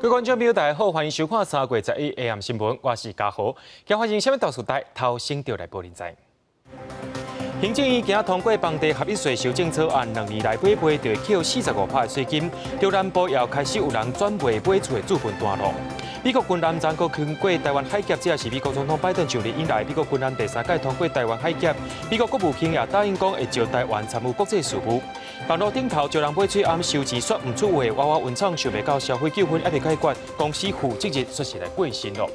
各位觀眾朋友，大家好，歡迎收看3月11 AM 新聞，我是嘉豪。今發生啥物大事代，頭先就來報您知。行政院今通過房地合一稅修正草案，兩年內買賣就會扣45%的稅金。中南部也開始有人轉賣買厝的處分單囉。美國軍艦昨閣經過臺灣海峽，這是美國總統拜登就任以來，美國軍艦第三擺通過臺灣海峽。美國國務卿也答應講會召臺灣參與國際事務。網路頂頭招人買喙罨收錢煞毋出話，娃娃原廠想袂到消費糾紛猶未解決，公司負責人煞是來過身囉。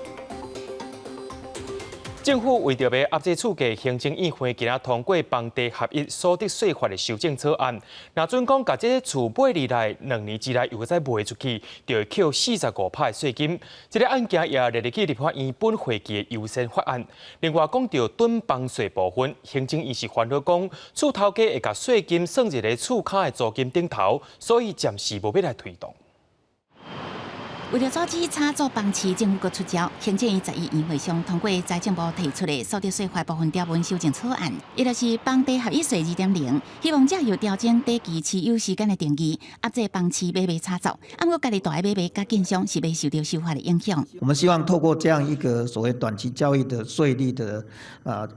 政府為著欲壓制厝價，行政院會今仔通過房地合一所得稅法的修正草案。若準講共這个厝買入來2年之內又閣再賣出去，就會扣四十五趴的稅金。這个案件也列入去立法院本會期的優先法案。另外講著囤房稅部分，行政院是煩惱講，厝頭家會共稅金算入咧厝跤的租金頂頭，所以暫時無欲來推動。為著阻止炒作房市，政府閣出招。行政院11院會上通過財政部提出的所得稅法部分條文修正草案，伊就是房地合一稅2.0，希望藉由調整短期持有時間的定義，壓制房市買賣炒作。毋過，家己蹛買賣佮建商是欲受著修法的影響。我們希望透過這樣一個所謂短期交易的稅率的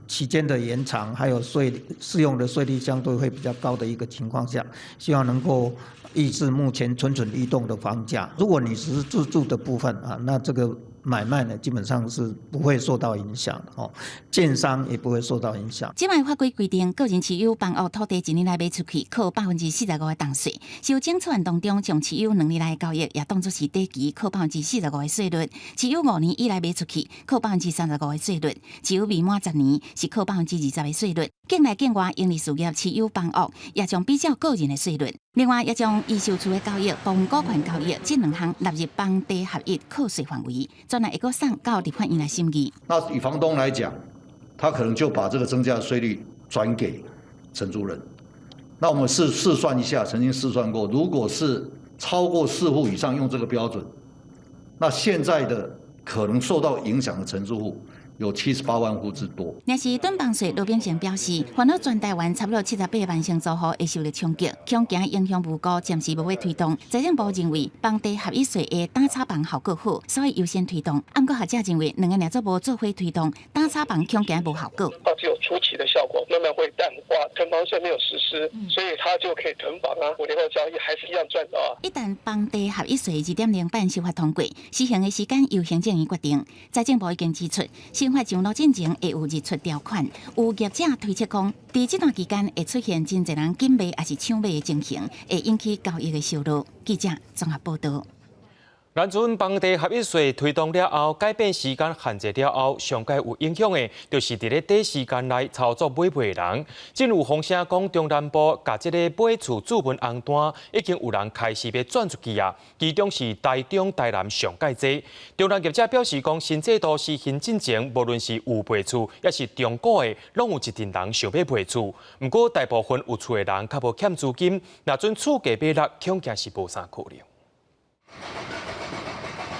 期間的延長，還有稅適用的稅率相對會比較高的一個情況下，希望能夠抑制目前蠢蠢欲動的房價。如果你是自住的部分啊，那這個買賣呢，基本上是不會受到影響哦，建商也不會受到影響。這擺法規規定，個人持有房屋土地一年內賣出去，扣45%的重稅。修正草案當中，將持有兩年內的交易也當作是短期，扣百分之四十五的稅率；持有5年以內賣出去，扣35%的稅率；持有未滿10年是扣20%的稅率。境內境外營利事業持有房屋，也將比照個人的稅率。另外，也將預售厝的交易、部分股權交易這兩項納入房地合一課稅範圍，專案會閣送到立法院來審議。那以房東來講，他可能就把這個增加的稅率轉給承租人。那我們試算一下，曾經試算過，如果是超過四戶以上用這個標準，那現在的可能受到影響的承租戶有78萬戶之多。若是囤房稅，羅秉成表示，煩惱全台灣差不多78萬承租戶會受著衝擊，恐驚影響無高，暫時無欲推動。財政部認為房地合一稅的打炒房效果好，所以優先推動。毋過學者認為，兩个若做無做伙推動，打炒房恐驚無效果。它只有初期的效果，慢慢會淡化。囤房稅沒有實施，所以它就可以囤房啊，5年後交易還是一樣賺的啊。一旦房地合一稅2.0版修法通過，施行的時間由行政院決定。財政部已經指出，新法上路進前會有日出條款，有業者推測講，佇這段期間會出現真濟人緊賣抑是搶買的情形，會引起交易的燒熱。記者綜合報導。咱陣房地合一稅推動了後，改變時間限制了後，上蓋有影響的，就是佇咧短時間內操作買賣的人。真有風聲講，中南部共這个買厝處分紅單，已經有人開始欲轉出去啊。其中是台中、台南上蓋濟。中南業者表示講，新制度施行進前，無論是有賣厝，抑是中古的，攏有一陣人想欲賣厝。毋過大部分有厝的人較無欠資金，若準厝價欲落，恐驚是無啥可能。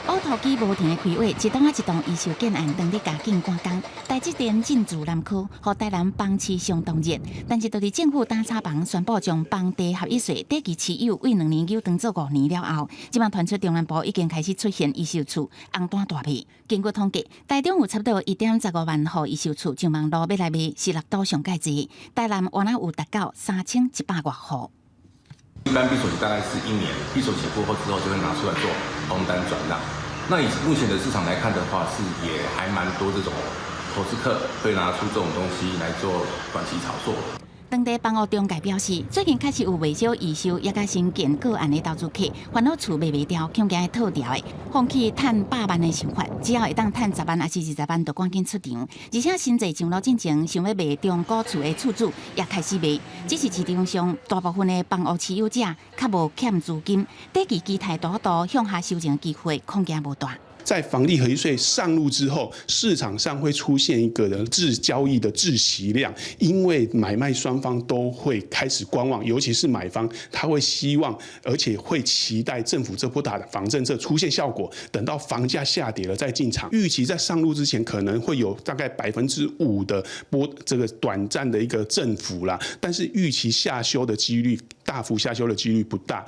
挖土機無停的開挖，一棟仔一棟預售建案當咧加緊趕工。台積電進駐南科，予台南房市相當熱。但是，佇政府打炒房宣布將房地合一稅短期持有為兩年，當做5年了後，這擺傳出中南部已經開始出現預售厝紅單大賣。根據統計，台中有差不多1.15萬戶預售厝上網路欲來賣，是六都上蓋濟。台南原來有達到3100外戶。一般閉鎖期大概是一年，閉鎖期過後之後就會拿出來做紅單轉讓。那以目前的市場來看的話，是也還蠻多這種投資客會拿出這種東西來做短期炒作。當地房屋中介表示，最近確實有袂少預售抑佮新建個案的投資客，煩惱厝賣袂掉，恐驚會套牢的，放棄趁百萬的想法，只要會當趁十萬抑是20萬，就趕緊出場。而且新制上路進前，想欲賣中古厝的厝主也開始賣，只是市場上大部分的房屋持有者較無欠資金，短期期待大幅向下修正的機會恐驚無大。在房地合一稅上路之後，市場上會出現一個的滯交易的窒息量，因為買賣雙方都會開始觀望，尤其是買方，他會希望而且會期待政府這波打房政策出現效果，等到房價下跌了再進場。預期在上路之前可能會有大概5%的波，這個短暫的一個振幅啦，但是預期下修的幾率，大幅下修的幾率不大。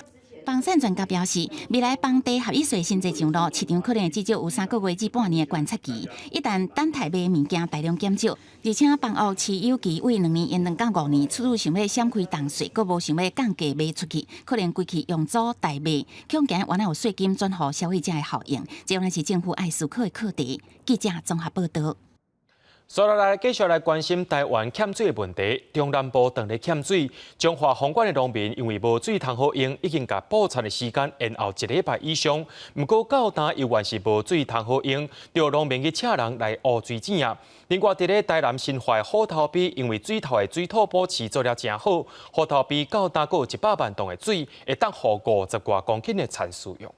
房產專家表示，未來房地合一稅新制上路，市場可能至少有3個月至半年的觀察期。一旦等待買物件大量減少，而且房屋持有期為2年延長到5年，厝主想欲閃開重稅，閣無想欲降價賣出去，可能規氣用租代賣，恐驚原來有稅金轉予消費者的效應，這原來是政府愛思考的課題。記者綜合報導。接落來繼續來關心台灣欠水的問題。中南部當咧欠水，彰化鳳館的農民因為無水通好用，已經共播田的時間延後一禮拜以上。毋過到今猶原是無水通好用，著農民去請人來挖水井啊。另外，佇咧台南新化虎頭埤，因為水頭的水土保持做了誠好，虎頭埤到今閣有100萬噸的水，會當予50外公頃的田使用。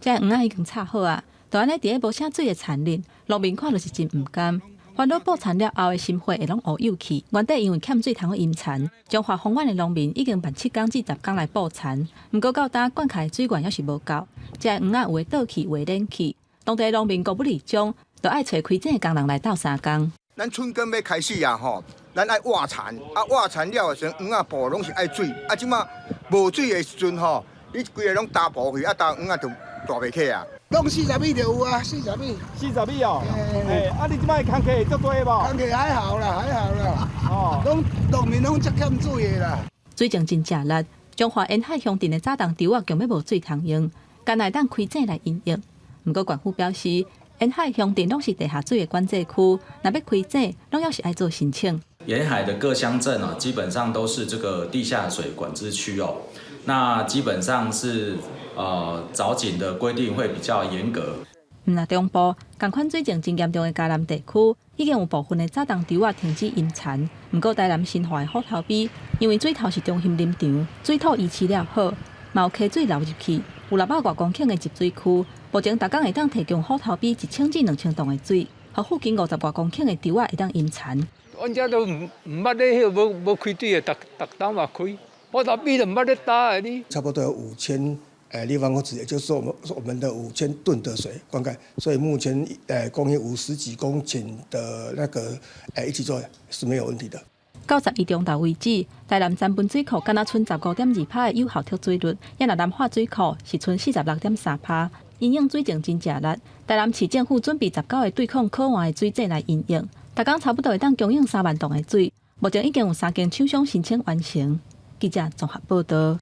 這黃仔已經插好啊！就按呢佇咧無啥水的田裡，農民看著是真毋甘。煩惱播田了後的心血會攏烏有去。原底因為欠水通好淹田，彰化豐原的農民已經慢7工至10工來播田。毋過到今灌溉的水源猶是無夠，這黃仔有的倒去，有的連去。當地農民顧不離將，就愛揣開井的工人來鬥相共。咱春耕欲開始啊吼，咱愛挖田，啊挖田了的時陣，黃仔播攏是愛水，啊這馬無水的時陣吼，你規个攏焦蒲去，啊焦黃仔就大袂起啊。攏40米就有啊，四十米。四十米哦。欸，啊，你這擺工課會足濟無？工課還好啦，還好啦。哦。攏農民攏足欠水的啦。水情真正力，彰化沿海鄉鎮的早冬洲仔強欲無水通用，干焦會當開井來飲用。毋過縣府表示，沿海鄉鎮攏是地下水的管制區，若欲開井，攏猶是愛做申請。沿海的各鄉鎮啊，基本上都是這個地下水管制區哦。那基本上是鑿井的規定會比較嚴格。毋若中部仝款水情真嚴重的嘉南地區，已經有部分的早冬洲仔停止淹田。毋過台南新化的虎頭埤，因為水頭是中心林場，水土維持了好，嘛有溪水流入去，有600外公頃的集水區，目前逐工會當提供虎頭埤1000至2000噸的水，予附近50外公頃的洲仔會當淹田。阮遮都毋捌咧彼無開水的，逐逐冬嘛開。虎頭埤都毋捌咧焦的呢。差不多有5000立方公尺，也就是說我們的5000噸的水灌溉，所以目前供應50幾公頃的那個一起做是沒有問題的。到11中晝為止，台南三分水庫敢若賰15.2%的有效蓄水率，也若南化水庫是賰46.3%。因應水情真正力，台南市政府準備19個對抗渴旱的水井來營用，逐工差不多會當供應3萬噸的水。目前已經有三間廠商申請完成。記者綜合報導。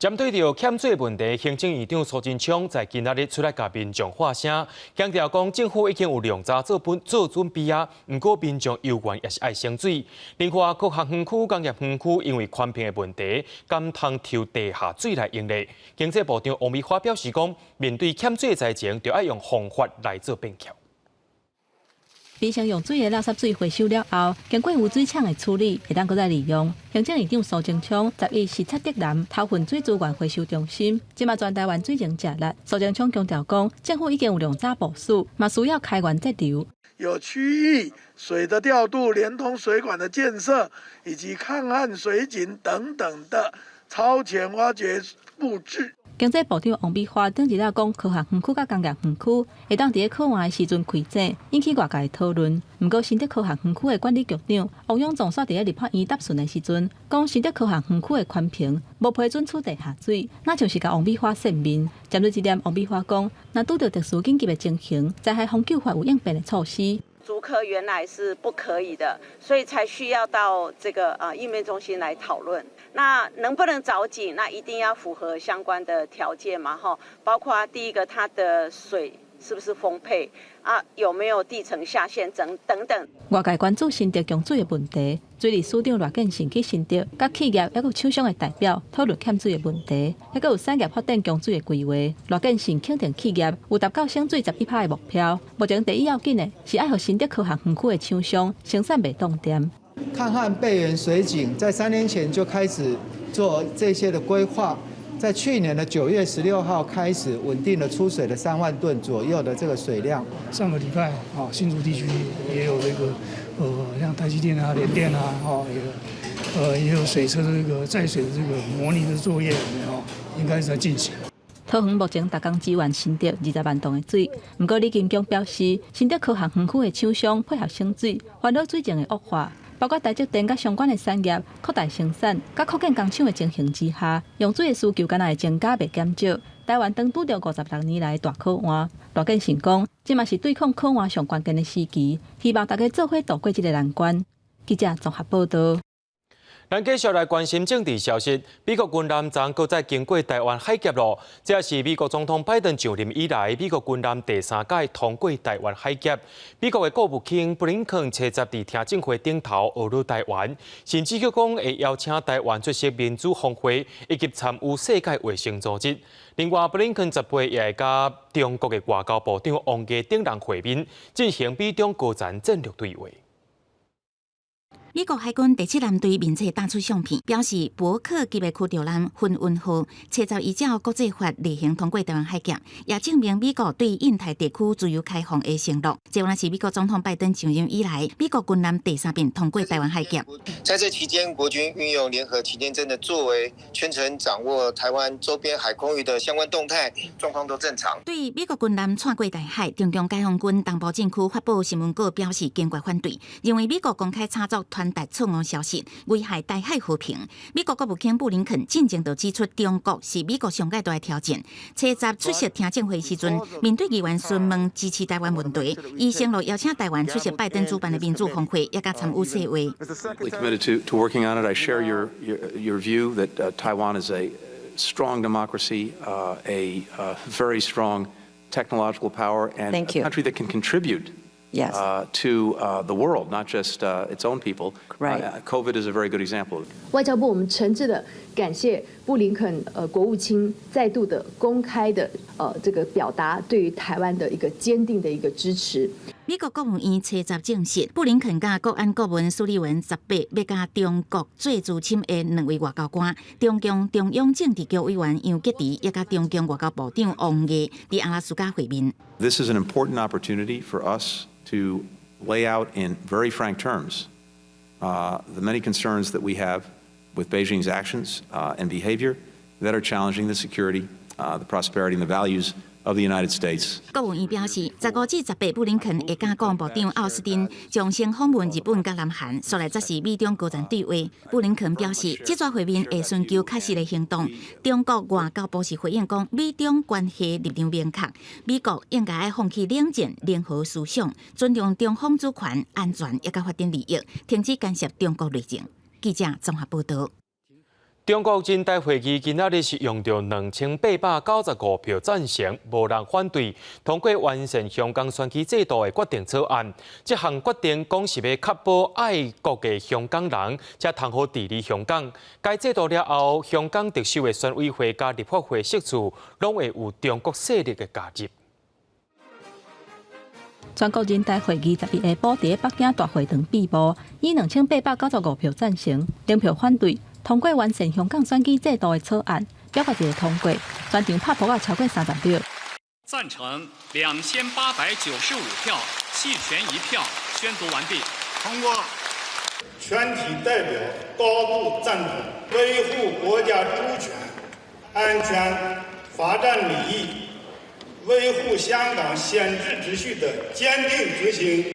針對著欠水問題，行政院長蘇貞昌在今仔日出來共民眾發聲，強調講政府已經有量早做本做準備啊，毋過民眾猶原也是愛省水。另外，科學園區、工業園區因為寬頻的問題，敢通抽地下水來用咧。經濟部長王美花表示講，面對欠水的災情，就愛用方法來做變巧。民生用水的垃圾水回收了後，經過污水廠的處理，會當閣再利用。行政院長蘇貞昌11視察竹南頭份水資源回收中心，這馬全台灣水情誠力。蘇貞昌強調講，政府已經有量早部署，嘛需要開源節流。有區域水的調度、連通水管的建設，以及抗旱水井等等的超前挖掘布置。經濟部長王美花頂日仔講，科學園區佮工業園區會當佇咧渴旱的時陣開井，引起外界討論。毋過，新竹科學園區的管理局長王永忠煞佇咧立法院答詢的時陣，講新竹科學園區的寬頻無批准取地下水，若像是共王美花扇面。針對這點，王美花講，若拄著特殊緊急的情形，災害防救法有應變的措施。竹科原來是不可以的，所以才需要到這個應變中心來討論。那能不能鑿井？那一定要符合相關的條件嘛，哈，包括第一個，它的水是不是豐沛啊？有沒有地層下陷等等等。外界關注新竹供水的問題，水利署長賴建勝去新竹，佮企業猶閣有廠商的代表討論欠水的問題，猶閣有產業發展供水的規劃。賴建勝肯定企業有達到省水11%的目標。目前第一要緊的是愛予新竹科學園區的廠商生產袂凍電。抗旱備援水井在3年前就開始做這些的規劃，在去年的9月16號開始穩定的出水的3萬噸左右的這個水量。上個禮拜啊，新竹地區也有這個，像台積電啊、聯電啊，哦，也有水車的這個載水的這個模擬的作業，有沒有？應該是在進行。桃園目前逐工支援新竹20萬噸的水，毋過李金強表示，新竹科學園區的廠商配合省水，煩惱水情的惡化。包括台積電佮相關的產業擴大生產、佮擴建工廠的情形之下，用水的需求敢若會增加袂減少。台灣當拄著56年來大苦旱，賴建成講，這嘛是對抗苦旱上關鍵的時期，希望大家做伙渡過這个難關。記者綜合報道。咱繼續來關心政治消息。美國軍艦昨閣再經過臺灣海峽囉，這是美國總統拜登上任以來，美國軍艦第三擺通過臺灣海峽。美國的國務卿布林肯初十佇聽證會頂頭呵咾臺灣，甚至閣講會邀請臺灣出席民主峰會，以及參與世界衛生組織。另外，布林肯18也會佮中國的外交部長王毅等人會面，進行美中高層戰略對話。美國海軍第七艦隊面冊打出相片，表示伯克級的驅逐艦奮運號，初十依照國際法例行通過臺灣海峽，也證明美國對印太地區自由開放的承諾。這原來是美國總統拜登上任以來，美國軍艦第三遍通過臺灣海峽。在這期間，國軍運用聯合擎天陣的作為，全程掌握臺灣周邊海空域的相關動態，狀況都正常。對美國軍艦竄過台海，中共解放軍東部戰區發布新聞稿表示堅決反對，認為美國公開炒作傳達錯誤消息，危害台海和平。美國國務卿布林肯進前就指出，中國是美國上蓋大的挑戰。初十出席聽證會時陣，面對議員詢問支持臺灣問題，伊承諾邀請臺灣出席拜登主辦的民主峰會，也佮參與世衛。 Committed to working on it. I share your view that Taiwan is a strong democracy, a very strong technological power, and Thank a you. country that can contribute to the world, not just its own people. COVID is a very good example. 外交部，我們誠摯的感謝布林肯國務卿再度的公開的這個表達對於台灣的一個堅定的一個支持。美國國務院初十證實，布林肯佮國安顧問蘇利文18欲佮中國做資深的兩位外交官，中共中央政治局委員楊潔篪，也佮中共外交部長王毅佇阿拉斯加會面。 This is an important opportunity for us to lay out in very frank terms the many concerns that we have with Beijing's actions and behavior that are challenging the security, the prosperity, and the values of the United States. 國務院表示，15至18，布林肯會佮國防部長奧斯汀將先訪問日本佮南韓，紲來則是美中高層對話。布林肯表示，這逝會面會尋求確實的行動。中國外交部是回應講，美中關係立場明確，美國應該愛放棄冷戰零和思想，尊重中方主權、安全以及發展利益，停止干涉中國內政。記者綜合報道。中國人大會議今仔日是用著2895票贊成，無人反對，通過完善香港選舉制度的決定草案。這項決定講是欲確保愛國的香港人才通好治理香港。改制度了後，香港特首的選委會佮立法會席次，攏會有中國勢力的加入。全國人大會議11下晡佇北京大會堂閉幕，以2895票贊成，0票反對，通過完善香港選舉制度的草案，表決一個通過，全場拍噗仔超過30秒。贊成2895票，棄權1票，宣讀完畢。通過。全體代表高度贊同維護國家主權、安全、發展利益，維護香港憲制秩序的堅定決心。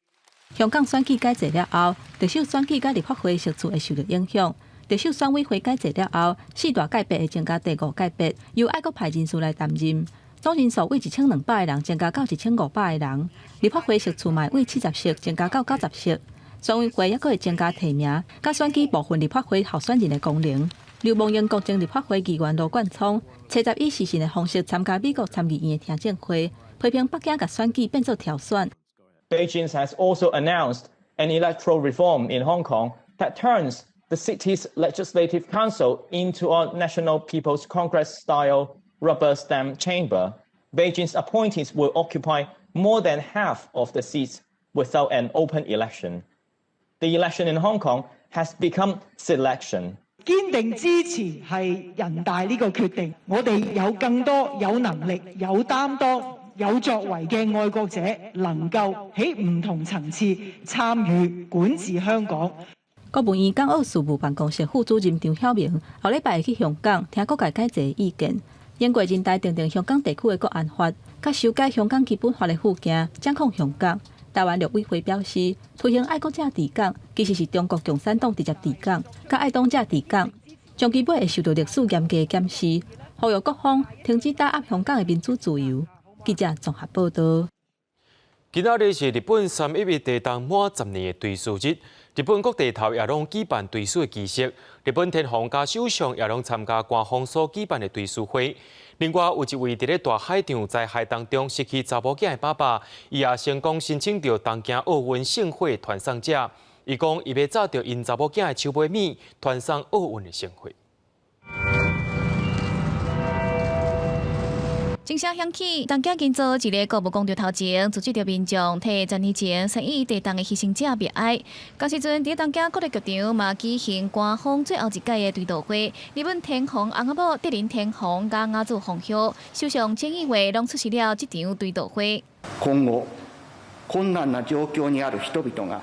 香港選舉改制了後，特首選舉佮立法會席次會受到影響。特首選委會改制了後，四大界別會增加第五界別，由愛國派人士來擔任。總人數為1200個人增加到1500個人。立法會席次嘛為70席增加到90席。選委會抑閣會增加提名，佮選舉部分立法會候選人的功能。流亡英國前立法會議員羅冠聰，初十以視訊的方式參加美國參議院的聽證會，批評北京共選舉變做挑選。 Beijing has also announced an electoral reform in Hong Kong that turns the city's legislative council into a National People's Congress-style rubber stamp chamber. Beijing's appointees will occupy more than half of the seats without an open election. The election in Hong Kong has become selection. 堅定支持係人大呢個決定，我哋有更多有能力、有擔當、有作為嘅愛國者，能夠喺唔同層次參與管治香港。國務院港澳事務辦公室副主任張曉明後禮拜會去香港聽各界改制的意見。英國人大訂定香港地區的國安法，佮修改香港基本法的附件，掌控香港。台灣陸委會表示，推行愛國者治港，其實是中國共產黨直接治港，佮愛黨者治港，長期尾會受到歷史嚴格檢視，呼籲各方停止打壓香港的民主自由。記者綜合報道。今仔日是日本三一一地動滿十年的追思日，日本各地頭也攏舉辦追思的儀式。日本天皇佮首相也攏參加官方所舉辦的追思會。另外，有一位佇咧大海場災害當中失去查某囝的爸爸，伊也成功申請著東京奧運聖火傳送者。伊講，伊欲紮著𪜶查某囝的手尾物，傳送奧運的聖火。鐘聲響起，東京銀座一个國務廣場頭前，組織著民眾替十年前三一一地動的犧牲者默哀。仝時陣，佇東京國立劇場嘛舉行官方最後一屆的追悼會。日本天皇翁仔某德仁天皇佮雅子皇后、首相菅義偉攏出席了這場追悼會。今後困難な狀況にある人々が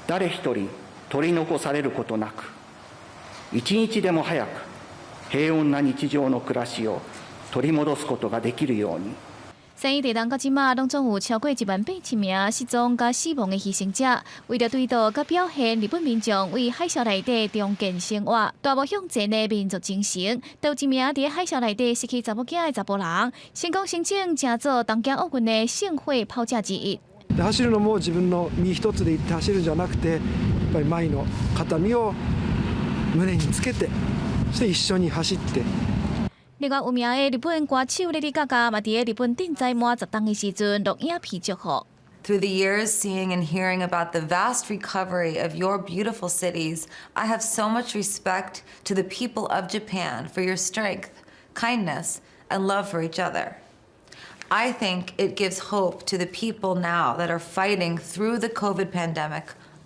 誰一人取り殘されることなく、一日でも早く平穏な日常の暮らしを取り戻すことができるように。三一地動到這馬，攏總有超過1萬8千名失蹤佮死亡的犧牲者。為著追悼佮表現日本民眾為海嘯內底重建生活、大步向前的民族精神，就有一名佇海嘯內底失去查某囝的查埔人，成功申請成做東京奧運的聖火跑者之一。走るのも自分の身一つで行って走るんじゃなくて、やっぱり舞の形見を胸につけて、そして一緒に走って。另外有名的日本歌手 Lady Gaga 嘛，佇日本震災滿十冬的時陣錄影片祝福。 Through the years, seeing and hearing about the vast recovery of your beautiful cities, I have so much respect to the people of Japan for your strength, kindness, and love for each other. I think it gives hope to the people now that are fighting through the COVID pandemic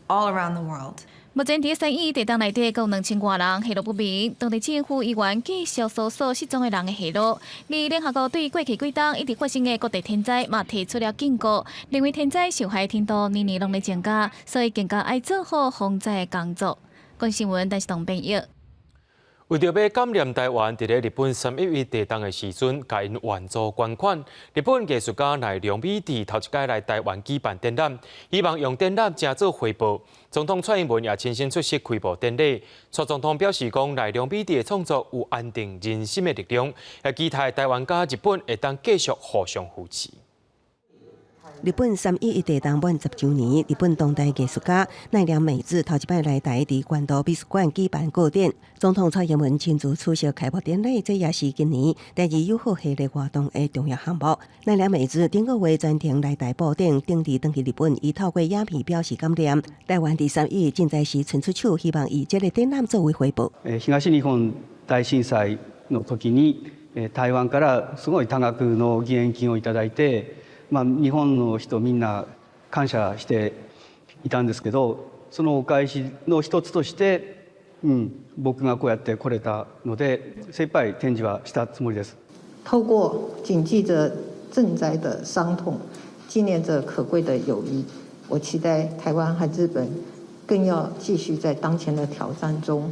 all around the world. 目前佇三一地動內底，閣有2000外人下落不明，當地政府依然繼續搜索失蹤的人的下落。而聯合國對過去幾冬一直發生的各地天災嘛提出了警告，認為天災受害程度年年攏咧增加，所以更加愛做好防災的工作。公視新聞，陳世東編譯。為著欲感念台灣佇咧日本三一一地動的時陣，共𪜶援助捐款，日本藝術家奈良美智頭一擺來台灣舉辦展覽，希望用展覽成做回報。總統蔡英文也親身出席開幕典禮。蔡總統表示講，奈良美智的創作有安定人心的力量，也期待台灣佮日本會當繼續互相扶持。日本三一一地動滿十週年，日本當代藝術家奈良美智頭一擺來台，佇關渡美術館舉辦個展。總統蔡英文親自出席開幕典禮，這也是今年台日友好系列活動的重要項目。奈良美智頂個月專程來台布展，頂禮轉去日本，伊透過影片表示感念。台灣佇三一一震災時伸出手，希望以這个展覽作為回報。東日本大震災の時に台灣からすごい多額の義援金をいただいて。まあ、日本の人みんな感謝していたんですけど、そのお返しの一つとして、僕がこうやって来れたので、精一杯展示はしたつもりです。透過謹記著震災的傷痛，紀念這可貴的友誼，我期待台灣和日本更要繼續在當前的挑戰中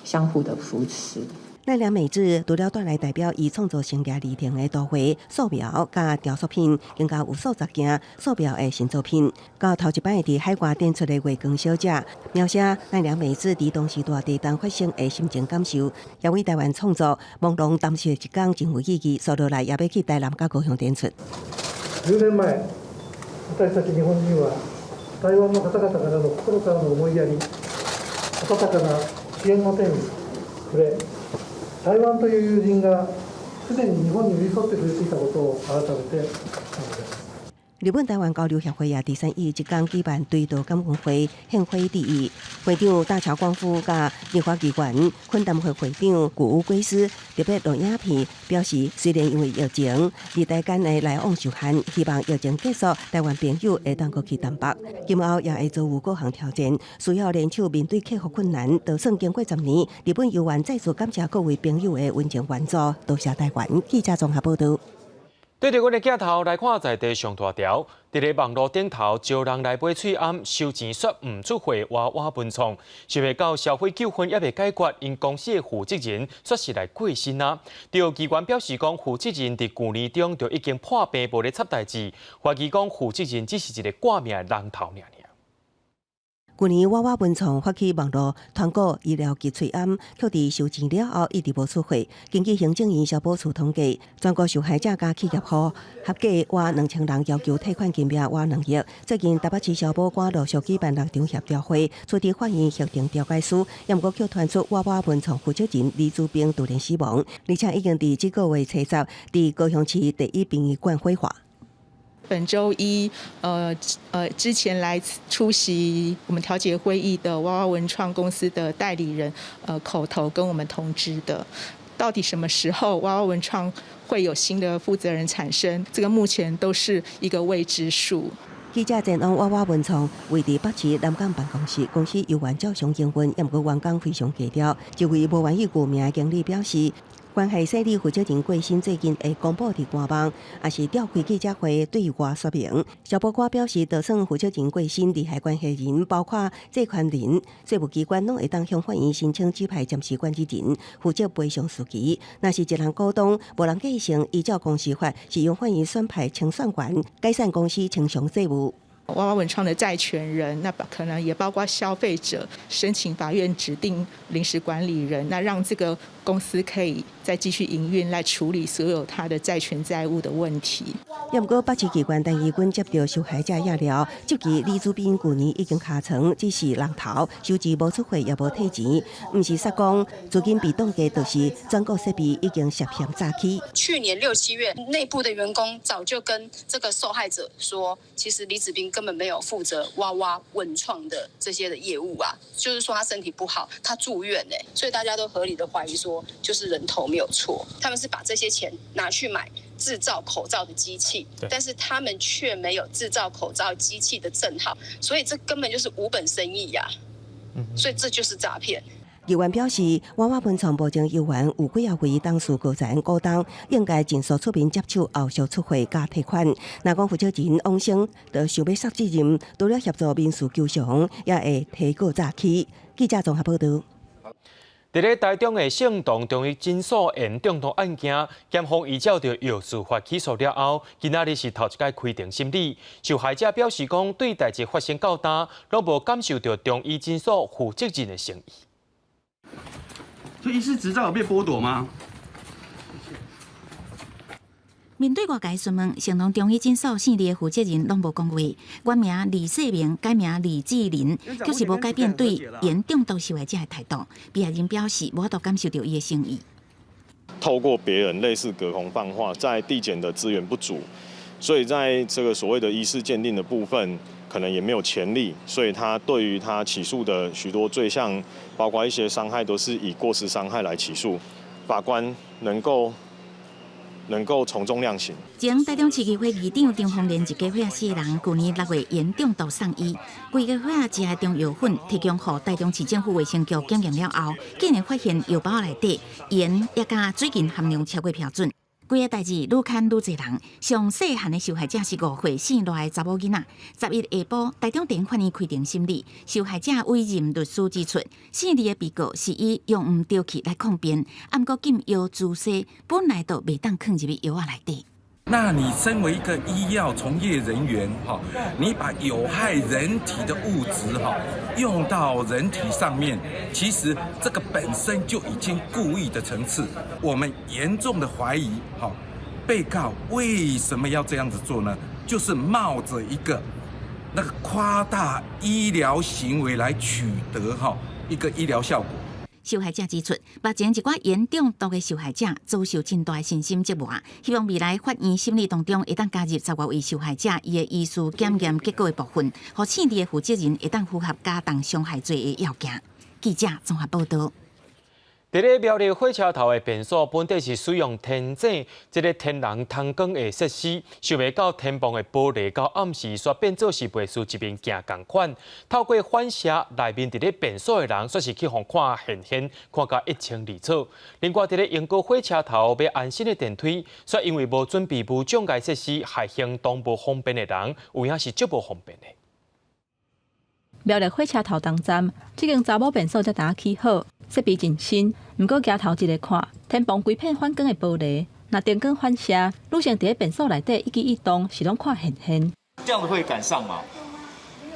相互的扶持。奈良美智除了帶來代表伊創作生涯歷程的圖畫、素描佮雕塑品，更加有數十件素描的新作品。佮頭一擺佇海外展出的月光小姐，描寫奈良美智佇當時大地震發生的心情感受，也為台灣創作朦朧淡色一工真有意義。接落來也欲去台南佮高雄展出。 10年前、私たち日本人は台灣の方々からの心からの思いやり、溫かな支援の手に觸れ、台灣という友人が常に日本に寄り添ってくれていたことを改めて感じます。日本台灣交流協會也佇三一一這工舉辦追悼感恩會，獻花致意。會長大橋光夫佮立法議員懇談會會長谷屋貴司特別錄影片表示，雖然因為疫情，日台間的來往受限，希望疫情結束，台灣朋友會當閣去台北。今後也會遭遇各項挑戰，需要聯手面對克服困難。就算經過十年，日本猶原再次感謝各位朋友的溫情援助，多謝台灣。記者綜合報道。對著阮的鏡頭來看，在地上大條，佇咧網路頂頭招人來買喙罨，收錢煞毋出貨，娃娃文創，想袂到消費糾紛猶未解決，𪜶公司的負責人煞是來過身啊！著機關表示講，負責人佇舊年中就已經破病無咧插代誌，懷疑講負責人只是一个掛名的人頭爾爾。舊年娃娃文創發起網路團購醫療級喙罨，卻佇收錢了後一直無出貨。根據行政院消保處統計，全國受害者佮企業戶合計逾2000人要求退款金額逾2億。最近台北市消保官陸續舉辦六場協調會，出佇法院協定調解書，也毋過卻傳出娃娃文創負責人李祖兵突然死亡，而且已經佇這個月初十佇高雄市第一殯儀館火化。本週一，之前來出席我們調解會議的娃娃文創公司的代理人，口頭跟我們通知的，到底什麼時候娃娃文創會有新的負責人產生？這個目前都是一個未知數。記者前往娃娃文創位佇北市南港辦公室，公司猶原照常營運，也毋過員工非常低調。一位無願意具名的經理表示，關係勢利負責人過身最近會公布佇官網，抑是召開記者會對外說明。消保官表示，就算負責人過身，利害關係人包括債權人、稅務機關，攏會當向法院申請指派暫時管理人負責賠償事宜。若是一人股東無人繼承，依照公司法是由法院選派清算員解散公司清償債務。娃娃文創的債權人，那可能也包括消費者，申請法院指定臨時管理人，那讓這個公司可以再繼續營運，來處理所有他的債權債務的問題。也毋過北市機關陳怡君接到受害者也了，這期李祖斌舊年已經尻床，只是人頭收錢無出貨也無退錢，毋是說講資金被凍結，就是轉購設備已經涉嫌詐欺。去年六七月，內部的員工早就跟這個受害者說，其實李子斌根本沒有負責娃娃文創的這些的業務啊，就是說他身體不好，他住院誒，所以大家都合理的懷疑說，就是人頭沒有錯，他們是把這些錢拿去買製造口罩的機器，但是他們卻沒有製造口罩機器的證號，所以這根本就是無本生意呀，所以這就是詐騙。議員表示，娃娃文創目前猶原有幾仔位董事高層股東，應該盡速出面接手後續出貨佮退款。若講負責人王生就想欲捒責任，除了協助民事求償，也會提告詐欺。記者綜合報導。佇咧台中的聖堂中醫診所鹽中毒案件，檢方依照著藥事法起訴了後，今仔日是頭一擺開庭審理。受害者表示講，對代誌發生到今，攏無感受著中醫診所負責任的誠意。所以醫師執照有被剝奪嗎？面對外界詢問，聖堂中醫診所姓李的負責人攏無講話。原名李世明，改名李志林，卻是無改變對鹽中毒受害者的態度。被害人表示，無法度感受著伊的誠意。透過別人類似隔空放話，在地檢的資源不足，所以在這個所謂的醫事鑑定的部分，可能也沒有權力，所以他對於他起訴的許多罪項，包括一些傷害，都是以過失傷害來起訴。法官能夠從重量刑。前台中市議會議長張鳳蓮一家伙仔四人，舊年6月鹽中毒送醫，規家伙仔食的中藥粉提供予台中市政府衛生局檢驗了後，竟然發現藥包內底鹽抑佮水銀含量超過標準。規个代誌愈牽愈濟人，上細漢的受害者是5歲姓賴的查某囡仔。11下晡，台中地法院開庭審理，受害者委任律師指出，姓李的被告是以用毋著去來抗辯，毋過禁藥注射本來就袂當囥入去藥仔內底。那你身為一個醫藥從業人員，哈，你把有害人體的物質，哈，用到人體上面，其實這個本身就已經故意的層次。我們嚴重的懷疑，哈，被告為什麼要這樣子做呢？就是冒著一個那個誇大醫療行為來取得哈一個醫療效果。受害者指出，目前一寡鹽中毒的受害者遭受真大的身心折磨，希望未來法院審理當中會當加入十外位受害者伊的醫事檢驗結果的部分，予姓李的負責人會當符合加重傷害罪的要件。記者綜合報導。佇咧苗栗火車頭的便所，本底是使用天井這个天然通光的設施，想袂到天棚的玻璃到暗時煞變做是袂輸一面鏡仝款。透過反射，內面佇咧便所的人，煞是去予看現現，看甲一清二楚。另外，佇咧鶯歌火車頭欲安心的電梯，煞因為無準備無障礙設施，害行動無方便的人，有影是足無方便的。苗栗火車頭東站，這間查某便所才拄起好，設備真新。毋過舉頭一个看，天棚規片反光的玻璃，若燈光反射，女性佇咧便所內底一舉一動是攏看現現。這樣子會敢上嗎？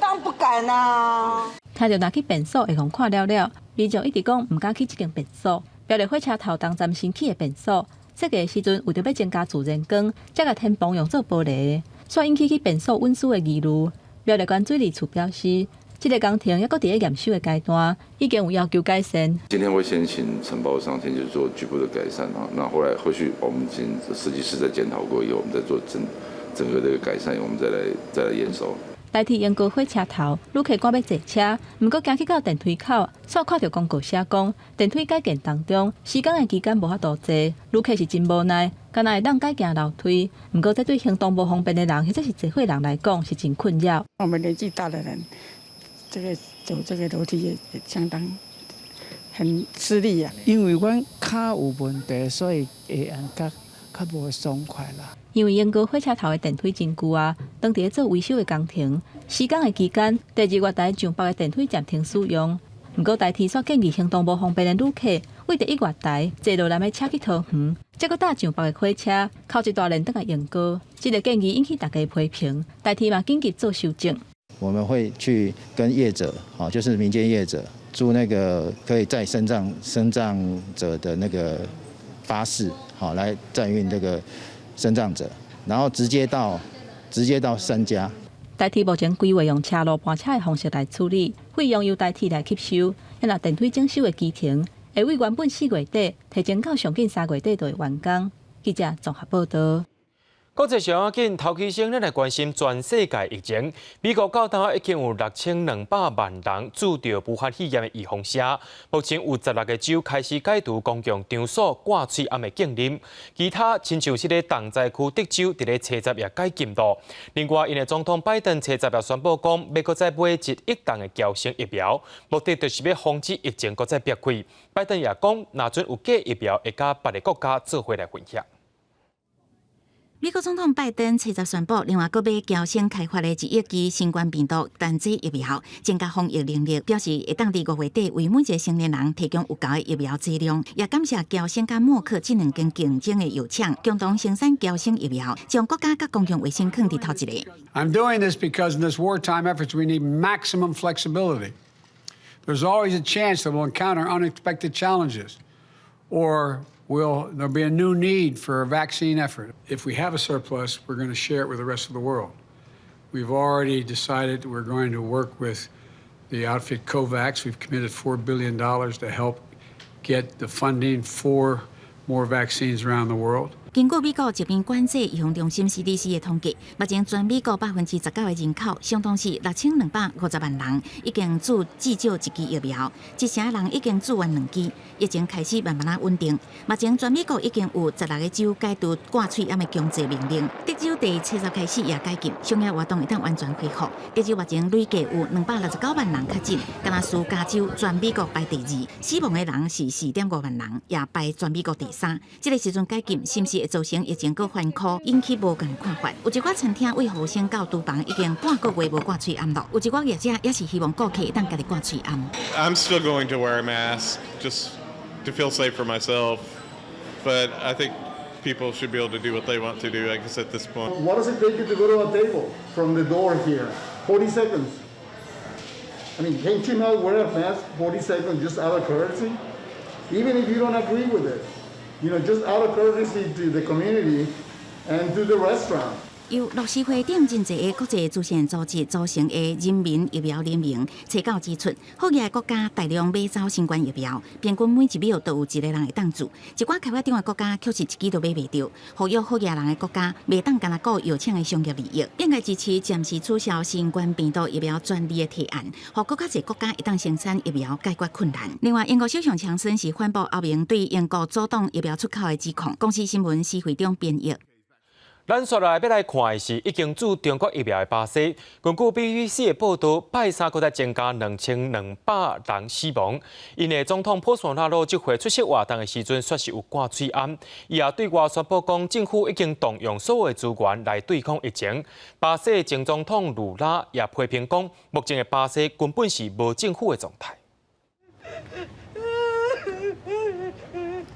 當然不敢啦。聽著若去便所會予看了了，民眾一直講毋敢去這間便所。苗栗火車頭東站新起的便所，設計的時陣為著欲增加自然光，才共天棚用做玻璃，煞引起去便所隱私的疑慮。苗栗縣水利處表示，這个工程猶閣佇咧驗收的階段，已經有要求改善。今天會先請承包商先去做局部的改善啊，那後來後續我們請設計師再檢討過以後，我們再做整整個的改善，我們再來驗收。台鐵鶯歌火車頭，旅客趕欲坐車，毋過行去到電梯口，煞看著公告寫講電梯改建當中，施工的期間無法度坐，旅客是真無奈，敢若會當改行樓梯。毋過這對行動無方便的人，或者是坐歲人來講，是真困擾。我們年紀大的人，這個走這個樓梯也相當很吃力啊。因為阮跤有問題，所以會較較無爽快啦。因為鶯歌火車頭的電梯真舊啊，當佇咧做維修的工程，施工的期間，第二月台上北的電梯暫停使用。毋過台鐵煞建議行動無方便的旅客，為第一月台坐落南的車去桃園，再閣搭上北的火車，扣一大連轉來鶯歌。這个建議引起大家批評，台鐵嘛緊急做修正。我們會去跟業者，就是民間業者租那個可以載身障者的那個巴士，好來載運這個身障者，然後直接到三家。台鐵目前規劃用車路班車的方式來處理，費用由台鐵來吸收。若電梯整修的期程，會為原本4月底提前到上緊3月底就會完工。記者綜合報導。國際上要緊，頭起先，咱來關心全世界疫情。美國到今已經有6200萬人注著武漢肺炎的預防針。目前有16個州開始解除公共場所掛喙罨的禁令。其他親像是咧重災區德州，佇咧初十也解禁咯。另外，𪜶的總統拜登初十也宣布講，欲閣再買1億筒的嬌生疫苗，目的就是欲防止疫情閣再爆開。拜登也講，若準有假疫苗，會佮別个國家做伙來分享。美國總統拜登初十宣布，另外閣買嬌生開發的1億劑新冠病毒單劑疫苗，增加防疫能力，表示會當佇5月底為每一個成年人提供有夠的疫苗劑量。也感謝嬌生佮默克這兩間競爭的藥廠，共同生產嬌生疫苗，將國家佮公共衛生囥佇頭一个。 I'm doing this because in this wartime efforts we need maximum flexibility. There's always a chance that we'll encounter unexpected challenges, or will there be a new need for a vaccine effort. If we have a surplus, we're going to share it with the rest of the world. We've already decided we're going to work with the outfit COVAX. We've committed $4 billion to help get the funding for more vaccines around the world. 根據美國疾病管制預防中心 CDC 的統計，目前全美國19%的人口，相當是6250萬人，已經注至少一劑疫苗，一成人已經注完兩劑，疫情開始慢慢仔穩定。目前全美國已經有16個州解除掛喙罨的強制命令，德州佇初十開始也解禁，商業活動會當完全恢復。德州目前累計有269萬人確診，敢若輸加州全美國排第二，死亡的人是4.5萬人，也排全美國第三。這个時陣解禁，是毋是會造成疫情閣反撲，引起無仝看法。有一寡餐廳為予生到廚房已經半個月無掛喙罨咯。有一寡業者也是希望顧客會當家己掛喙罨。 I'm still going to wear a mask just to feel safe for myself, but I think people should be able to do what they want to do, I guess, at this point. What does it take you to go to a table from the door here? 40 seconds. I mean, can't you not wear a mask 40 seconds just out of courtesy? Even if you don't agree with it, just out of courtesy to the community and to the restaurant. 由樂施會等真濟个國際慈善組織組成的人民疫苗聯盟，初九指出，好額的國家大量買走新冠疫苗，平均每一秒都有一个人會當注。一寡開發中的國家卻是一支都買袂著。呼籲好額人的國家袂當干焦顧藥廠的商業利益，應該支持暫時取消新冠病毒疫苗專利的提案，予閣較濟國家會當生產疫苗解決困難。另外，英國首相強生是反駁歐盟對英國阻擋疫苗出口的指控。公視新聞施會長編譯。咱紲來欲來看的是已經注中國疫苗的巴西。根據 BBC 的報導，拜三閣再增加2200人死亡。𪜶的總統波索納羅這回出席活動的時陣，煞是有掛喙罨。伊也對外宣布講，政府已經動用所有資源來對抗疫情。巴西的前總統盧拉也批評講，目前的巴西根本是無政府的狀態。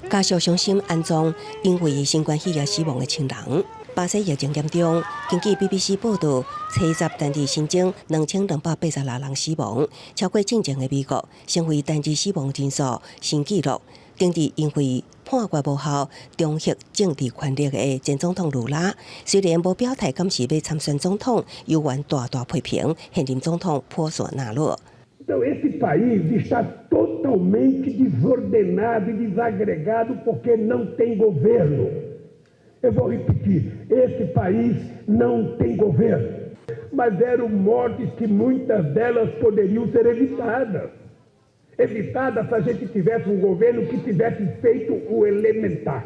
家屬傷心安葬因為新冠肺炎死亡的親人。巴西疫情嚴重，根據 BBC 報導，初十單日新增2286人死亡，超過進前的美國，成為單日死亡人數新紀錄。頂日因為判決無效，重獲政治權力的前總統盧拉，雖然無表態，敢是欲參選總統，猶原大大批評現任總統波索納洛。 Então esse país está totalmente desordenado e desagregado porque não tem governo. Eu vou repetir, esse país não tem governo. Mas eram mortes que muitas delas poderiam ser evitadas. Evitadas se a gente tivesse um governo que tivesse feito o elementar.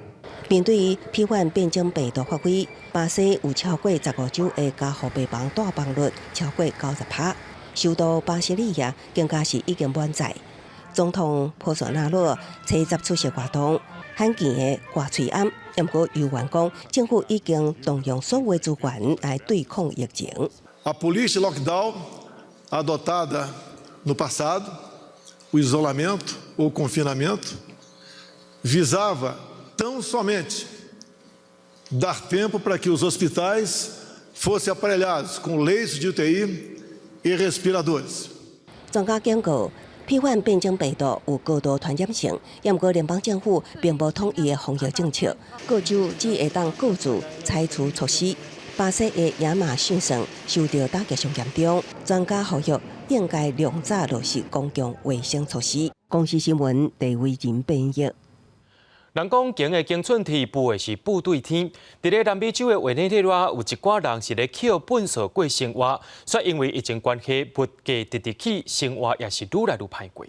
面對批判變種病毒發揮，巴西有超過15州的加護病房住房率超過90%，首都巴西利亞更加是已經滿載。總統波索納洛初十出席活動，罕見的掛喙罨，毋過猶原講政府已經動用所有資源來對抗疫情。 A política lockdown adotada no passado, o isolamento ou confinamento, visava tão somente dar tempo para que os hospitais fossem aparelhados com leitos de UTI e respiradores。專家警告，批判變種病毒有高度傳染性，毋過聯邦政府並無統一的防疫政策，各州只會當各自採取措施。巴西的亞馬遜省受到打擊上嚴重，專家呼籲應該量早落實公共衛生措施。公視新聞鄭偉仁編譯。人講行的經寸鐵，步的是步對天。佇咧南美洲的委內瑞拉，有一寡人是咧抾糞埽過生活，煞因為疫情關係，物價直直起，生活也是愈來愈歹過。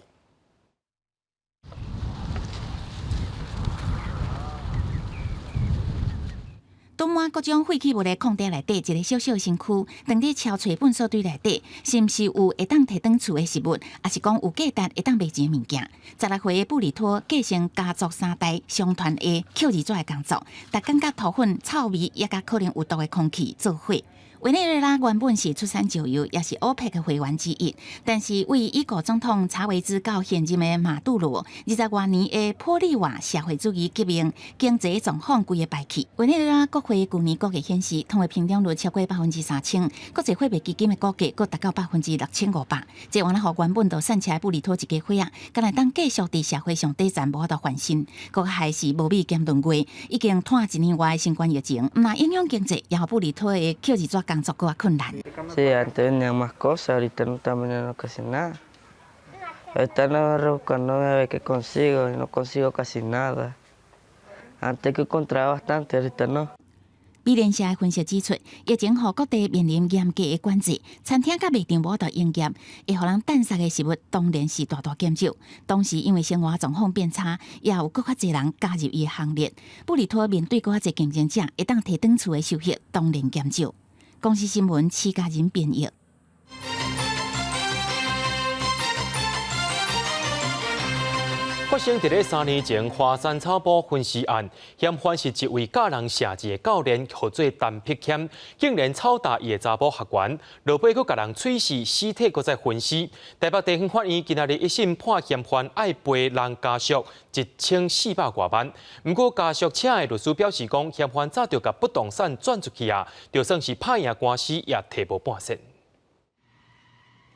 囤滿各種廢棄物的空地內底，一个小小的身軀，當你敲揣糞埽堆內底，是毋是有會當提轉厝的食物，抑是講有價值會當賣錢的物件？16歲的布里托繼承家族三代相傳的抾字紙的工作，逐工佮塗糞臭味，也佮可能有毒的空氣做伙。委內瑞拉原本是出產石油，也是歐佩克會員之一，但是為已故總統查韋茲到現任的馬杜羅20外年的玻利瓦社會主義革命經濟狀況規个敗去。委內瑞拉國會舊年估計顯示，通貨膨脹率超過3000%，國際貨幣基金的估計閣達到6500%。這完了，予原本就散赤的布里托一家伙仔，敢會當繼續佇社會上底層無法度翻身，閣還是無米兼燉月，已經拖一年外的新冠疫情，毋但影響經濟，也予布里托的抾字紙工作閣較困難。 Sí, antes vendía más cosas, ahorita no estamos vendiendo casi nada. Ahorita no buscando a ver qué consigo, y no consigo casi nada. Antes que encontraba bastante, ahorita no. 美聯社分析指出，疫情予各地面臨嚴格的管制，餐廳佮賣場無法度營業，會予人等殺的食物當然是大大減少。同時，因為生活狀況變差，也有閣較濟人加入伊的行列。布里托面對閣較濟競爭者，會當提轉厝的收入當然減少。公視新聞施嘉仁編譯。發生佇咧3年前華山草埔分屍案，嫌犯是一位教人寫字的教練，號做陳碧謙，竟然臭打伊的查某學員，落尾閣共人碎屍屍體，閣再分屍。台北地方法院今仔日一審判嫌犯愛賠人家屬1400外萬。毋過家屬請的律師表示講，嫌犯早就共不動產轉出去啊，就算是拍贏官司也提無半仙。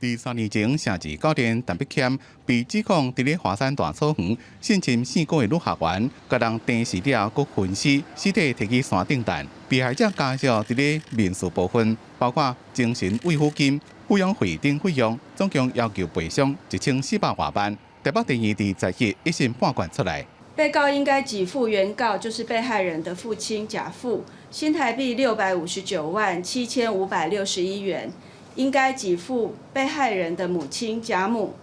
佇3年前，城市教練陳碧謙被指控佇咧華山大草原性侵4個月女學員，共人釘死了後，閣分屍，屍體提去山頂誕。被害者家屬佇咧民事部分，包括精神慰撫金、撫養費等費用，總共要求賠償1400外萬。台北地院佇10日一審判決出來。被告應該給付原告，就是被害人的父親賈父，新台幣659萬7561元。應該給付被害人的母親賈母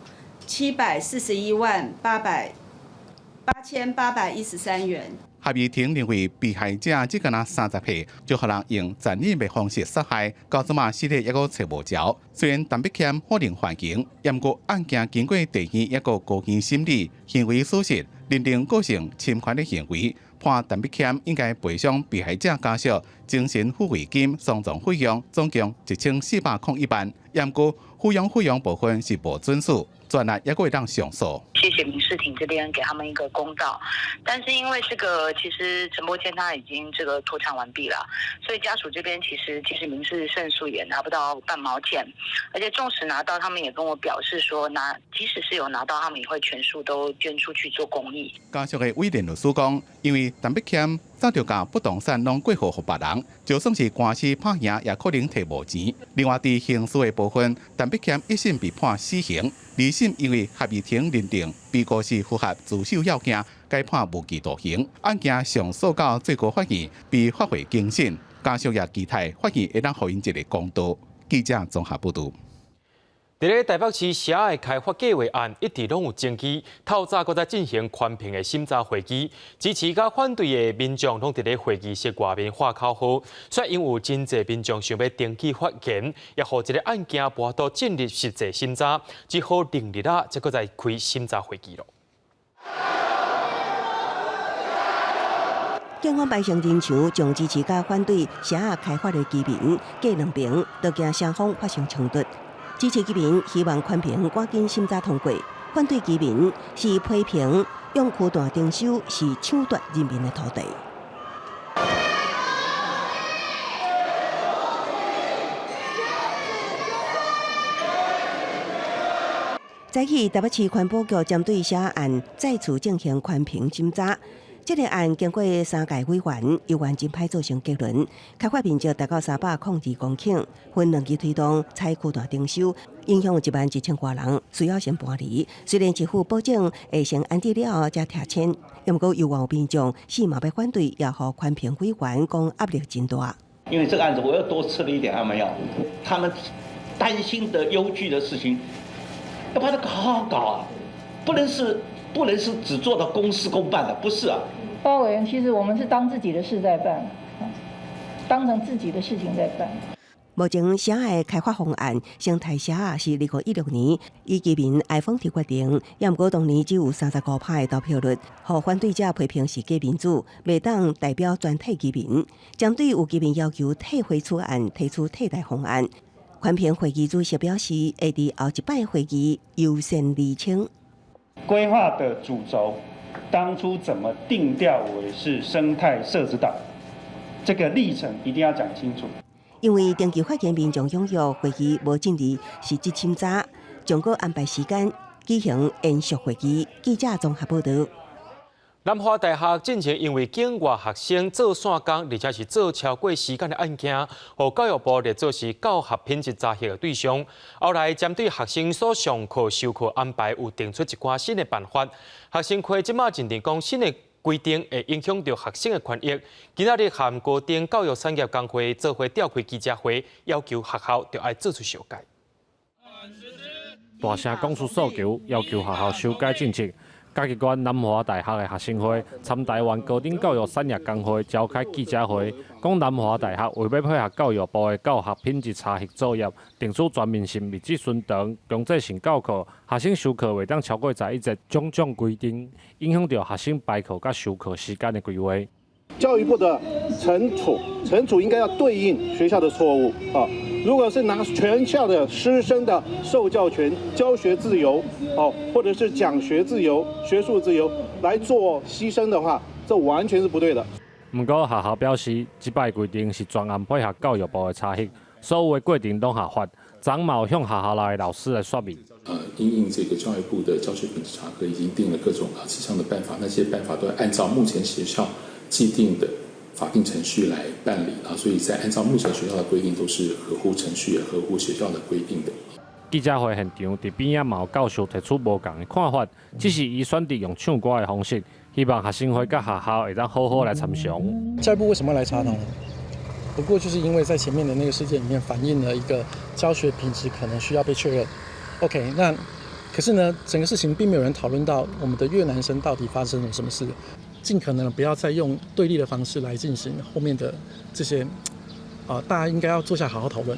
741萬8813元。合議庭認為被害者只敢若30歲，就予人用殘忍的方式殺害，到這馬屍體猶閣揣無著。雖然陳碧謙否認犯行，毋過案件經過地院抑閣高院審理，認為屬實認定構成侵權的行為，判陳碧謙應該賠償被害者家屬精神撫慰金、喪葬費用，總共1401萬。毋過撫養費用部分是無准許，全案猶閣會當上訴。謝謝民事庭這邊給他們一個公道，但是因為這個其實陳伯謙他已經這個脫產完畢了，所以家屬這邊其實即使民事勝訴也拿不到半毛錢，而且縱使拿到，他們也跟我表示說拿即使是有拿到，他們也會全數都捐出去做公益。家屬的委任律師講，因為陳碧謙早就共不動產攏過戶予別人，就算是官司拍贏，也可能提無錢。另外，佇刑事的部分，陳碧謙一審被判死刑，二審因為合議庭認定被告是符合自首要件，改判無期徒刑。案件上訴到最高法院，被發回更審。家屬也期待法院會當予𪜶一个公道。記者綜合報導。佇咧台北市社仔的開發計劃案一直攏有爭議，透早閣再進行寬頻的審查會議，支持佮反對的民眾攏佇咧會議室外面喊口號，雖然有真濟民眾想欲登記發言，也予這个案件無法度進入實際審查，只好另日仔才閣再開審查會議囉。警方排成人牆，將支持佮反對社仔開發的居民隔兩爿，都驚雙方發生衝突。支持居民希望寬頻趕緊審查通過，反對居民是批評用區段徵收是搶奪人民的土地。早起台北市環保局針對社仔案再次進行環評審查。這个案經過三屆委員，猶原真歹做成結論。開發面積達到302公頃，分兩期推動採區段徵收，影響有1萬1千外人需要先搬離。雖然政府保證會先安置了後才拆遷，毋過猶原有民眾死嘛欲反對，也予環評委員講壓力真大。因為這個案子，我又多吃了一點安眠藥，他們擔心的憂懼的事情，要把它好好搞啊，不能是只做到公事公辦的，不是啊。包委員，其實我們是當自己的事在辦，當成自己的事情在辦。目前社仔的開發方案，生態社仔是2016年以居民哀風提決定，也毋過當年只有35%的投票率，予反對者批評是假民主，袂當代表全體居民。針對有居民要求退回此案，提出替代方案。環評會議主席表示，會佇後一擺會議優先釐清。規劃的主軸，當初怎麼定調為是生態社子島，這個歷程一定要講清楚。因為登記發言民眾踴躍，會議無進入實質審查，將閣安排時間舉行延續會議。記者綜合報導。南華大學進前因為境外學生做散工，而且是做超過時間的案件，予教育部列做是教學品質查核的對象。後來針對學生所上課授課安排，有定出一寡新的辦法。學生會這馬認定講新的規定會影響著學生的權益。今仔日和高等教育產業工會做伙召開記者會，要求學校著愛做出修改。大聲講出訴求，要求學校修改政策。嘉義縣南華大學的學生會參台灣高等教育產業工會召開記者會，講南華大學為欲配合教育部的教學品質查核作業，定出全面性密集巡堂、強制性教課、學生修課袂當超過11節種種規定，影響著學生排課佮修課時間的規劃。教育部的懲處，懲處應該要對應學校的錯誤啊！如果是拿全校的師生的受教權、教學自由，哦，或者是講學自由、學術自由來做犧牲的話，這完全是不對的。毋過學校表示，這擺規定是專案配合教育部的查核，所有的過程攏合法。昨嘛有向學校內的老師來說明。因應這個教育部的教學品質查核，已經定了各種氣象的辦法，那些辦法都按照目前學校既定的法定程序來辦理啊，所以在按照目前學校的規定，都是合乎程序、也合乎學校的規定的。記者會現場，佇邊仔嘛有教授提出無仝的看法，只是伊選擇用唱歌的方式，希望學生會佮學校會當好好來參詳。教育部為什麼要來查呢？不過就是因為在前面的那個事件裡面反映了一個教學品質可能需要被確認。OK，那可是呢，整個事情並沒有人討論到我們的越南生到底發生了什麼事，盡可能不要再用對立的方式來進行後面的這些，啊，大家應該要坐下好好討論。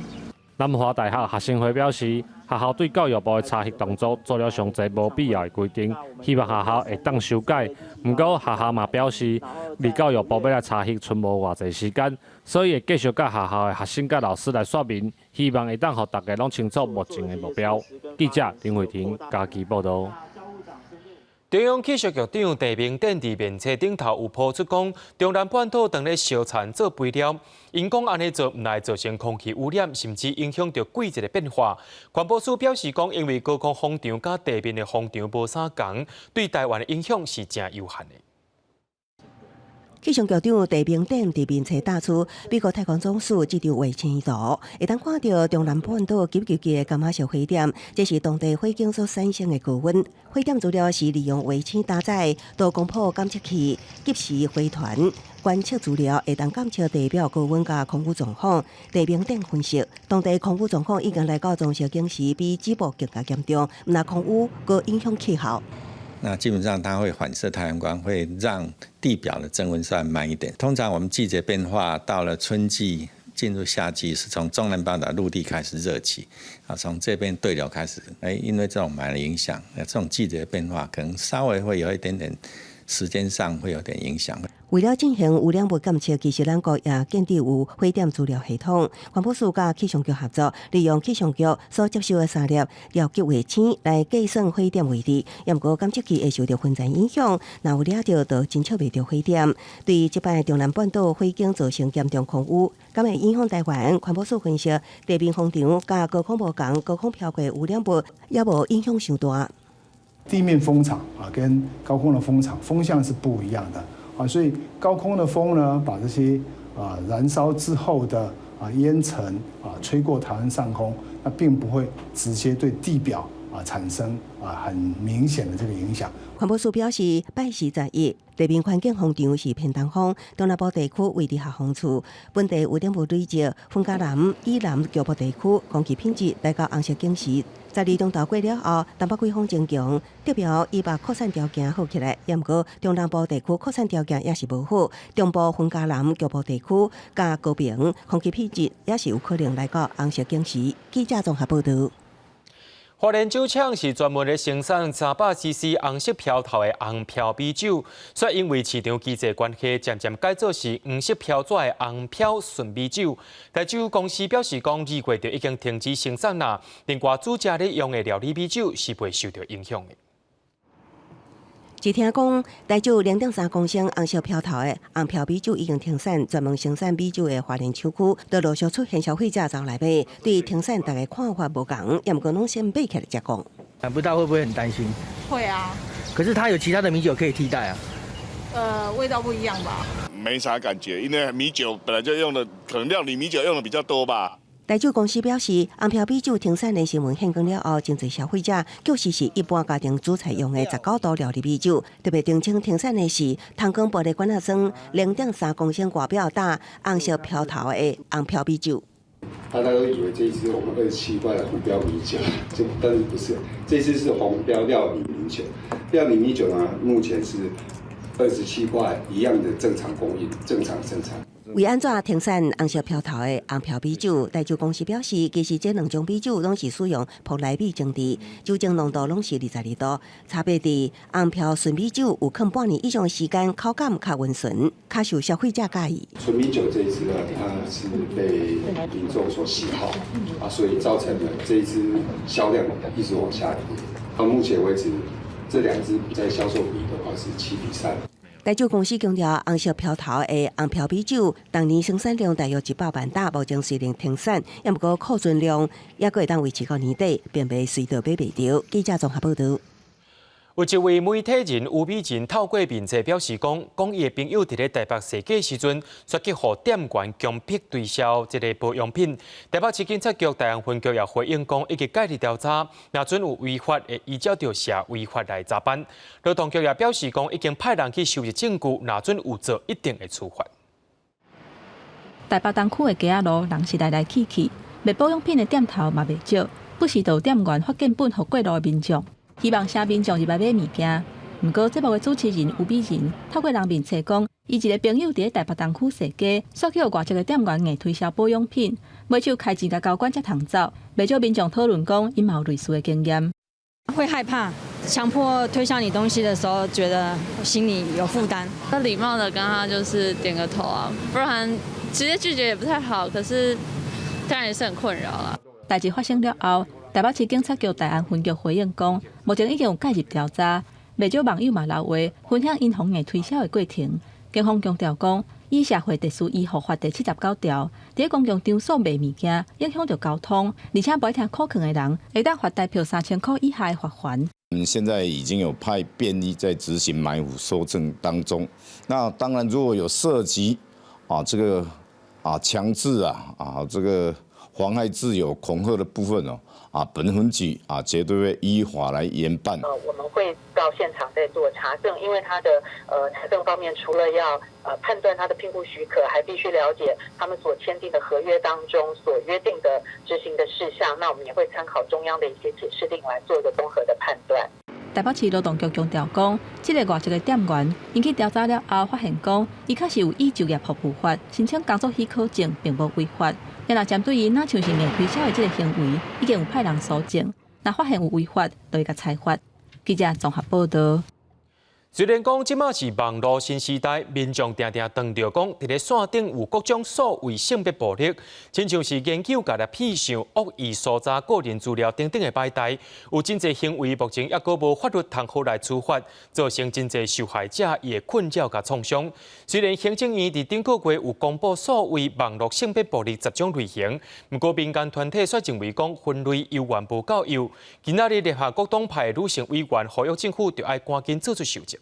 南華大學學生會表示，學校對教育部的查核動作做了傷濟無必要的規定，希望學校會當修改。毋過學校嘛表示，離教育部欲來查核賰無偌濟時間，所以會繼續佮學校的學生佮老師來說明，希望會當予大家攏清楚目前的目標。記者林慧婷嘉義報導。中央氣象局長鄭明典佇面冊頂頭有拋出講，中南半島當咧燒田做肥料，𪜶講按呢做毋會造成空氣污染，甚至影響著季節的變化。環保署表示講，因為高空風場佮地面的風場無啥仝，對台灣的影響是誠有限的。氣象局長鄭明典佇面冊打出美國太空總署這張衛星圖，會當看著中南半島急急急的柑仔色火點，這是當地火警所產生的高溫。火點資料是利用衛星搭載多光譜監測器及時回傳觀測資料，會當監測地表高溫佮空污狀況。鄭明典分析，當地空污狀況已經來到棕色警示，比紫部更加嚴重。毋但空污，閣影響氣候。那基本上它會反射太陽光，會讓地表的增溫稍微慢一點。通常我們季節變化到了春季進入夏季，是從中南半島陸地開始熱起，啊，從這邊對流開始。哎，因為這種霾的影響，那這種季節變化可能稍微會有一點點時間上會有點影響。為了進行污染物監測，其實咱國也建置有火點資料系統。環保署佮氣象局合作，利用氣象局所接收的三粒遙距衛星來計算火點位置。毋過監測器會受著雲層影響，若有掠著，就偵測袂著火點。對這擺中南半島火警造成嚴重空污，敢會影響台灣？環保署分析，地面風場佮高空無仝，高空飄過污染物也無影響傷大。地面風場啊，跟高空的風場風向是不一樣的。啊，所以高空的風呢，把這些燃燒之後的煙塵吹過台灣上空，那並不會直接對地表產生很明顯的這個影響。環保署表示，拜四11，地面環境風場是偏東風，東南部地區位佇下風處，本地污染物累積，雲嘉南以南局部地區空氣品質來到紅色警示。12中晝過了後，東北季風增強，特別以北擴散條件好起來，毋過中南部地區擴散條件也是無好，中部雲嘉南局部地區佮高屏空氣品質也是有可能來到紅色警示。記者綜合報導。花蓮酒廠是專門咧生產300 CC 紅色標頭的紅標米酒，卻因為市場機制關係，漸漸改做是黃色標紙的紅標純米酒。台酒公司表示講，2月就已經停止生產啦。另外，煮食咧用的料理米酒是袂受著影響的。據聽講，台酒0.3公升紅色標頭的紅標米酒已經停產，專門生產米酒的花蓮廠區，都陸續出現消費者走來買，對停產大家看法無仝，也毋過攏先買起來才講。買不到會不會很擔心？會啊。可是它有其他的米酒可以替代啊。味道不一樣吧？沒啥感覺，因為米酒本來就用的，可能料理米酒用的比較多吧。台酒公司表示，紅標米酒停產的新聞現更了後，真濟消費者確實是一般家庭煮菜用的19度料理米酒。特別澄清停產的是湯缸玻璃罐仔裝0.3公升外表打紅色標頭的紅標米酒。大家都以為這一支我們27塊的紅標米酒，這但是不是，這支是紅標料理米酒。料理米酒呢，目前是27塊一樣的正常供應，正常生產。為按怎停產紅色標頭的紅標米酒？台酒公司表示，其實這兩種米酒攏是使用蓬萊米蒸製，酒精濃度攏是22度，差別佇紅標純米酒有囥半年以上時間，口感較溫順，較受消費者佮意。純米酒這一支呢，它是被民眾所喜好啊，所以造成了這一支銷量一直往下跌。到目前為止，這兩支在銷售比的話是7比3。台酒公司強調，紅色標頭的紅標米酒，逐年生產量大約100萬打，目前雖然停產，也毋過庫存量猶閣會當維持到年底，並袂隨著買袂著。記者綜合報導。有一位媒體人吳美仁透過面冊表示講，講伊的朋友佇咧台北踅街時陣，煞去予店員強迫推銷這个保養品。台北市警察局大安分局也回應講，已經介入調查，若準有違法，會依照著社維法來查辦。勞動局也表示講，已經派人去收集證據，若準有做，一定會處罰。台北東區的街仔路，人是來來去去，賣保養品的店頭嘛袂少，不時就有店員發見本予過路的民眾。希望請民眾入來買物件。毋過節目的主持人吳美仁透過人面冊講，伊一个朋友佇咧台北東區踅街，煞去予外籍的店員硬推銷保養品，尾手開錢共交關才通走。袂少民眾討論講，𪜶嘛有類似的經驗。會害怕，強迫推銷你東西的時候，覺得心裡有負擔。那禮貌的跟他就是點個頭啊，不然直接拒絕也不太好。可是當然也是很困擾啦。代誌發生了後，台北市警察局大安分局回應講，目前已經有介入調查，袂少網友嘛留話分享𪜶予硬推銷的過程。警方強調講，依社會秩序維護法第79條，佇公共場所賣物件，影響著交通，而且無愛聽苦勸的人，會當罰台票3000箍以下的罰鍰。嗯，現在已經有派便衣在執行埋伏搜證當中。那當然，如果有涉及啊這個啊強制啊這個妨害自由、恐嚇的部分哦，啊本分局啊絕對會依法來嚴辦。我們會到現場再做查證，因為他的查證方面，除了要判斷他的聘僱許可，還必須了解他們所簽訂的合約當中所約定的執行的事項。那我們也會參考中央的一些解釋令來做一個綜合的判斷。台北市勞動局強調講，這个外籍的店員，𪜶去調查了後，發現講，伊確實有依就業服務法申請工作許可證，並無違法。若針對伊若像是硬推銷的這个行為，已經有派人搜證，若發現有違法，就會共裁罰。記者綜合報導。雖然講這馬是網路新時代，民眾定定當著講，佇咧線頂有各種所謂性別暴力，親像是研究共騙相、惡意搜查個人資料等等的擺代，有真濟行為目前猶閣無法律通好來處罰，造成真濟受害者伊的困擾佮創傷。雖然行政院佇頂個月有公布所謂網路性別暴力十種類型，毋過民間團體卻認為講分類猶原無夠幼。今仔日立法各黨派女性委員呼籲政府著愛趕緊做出修正。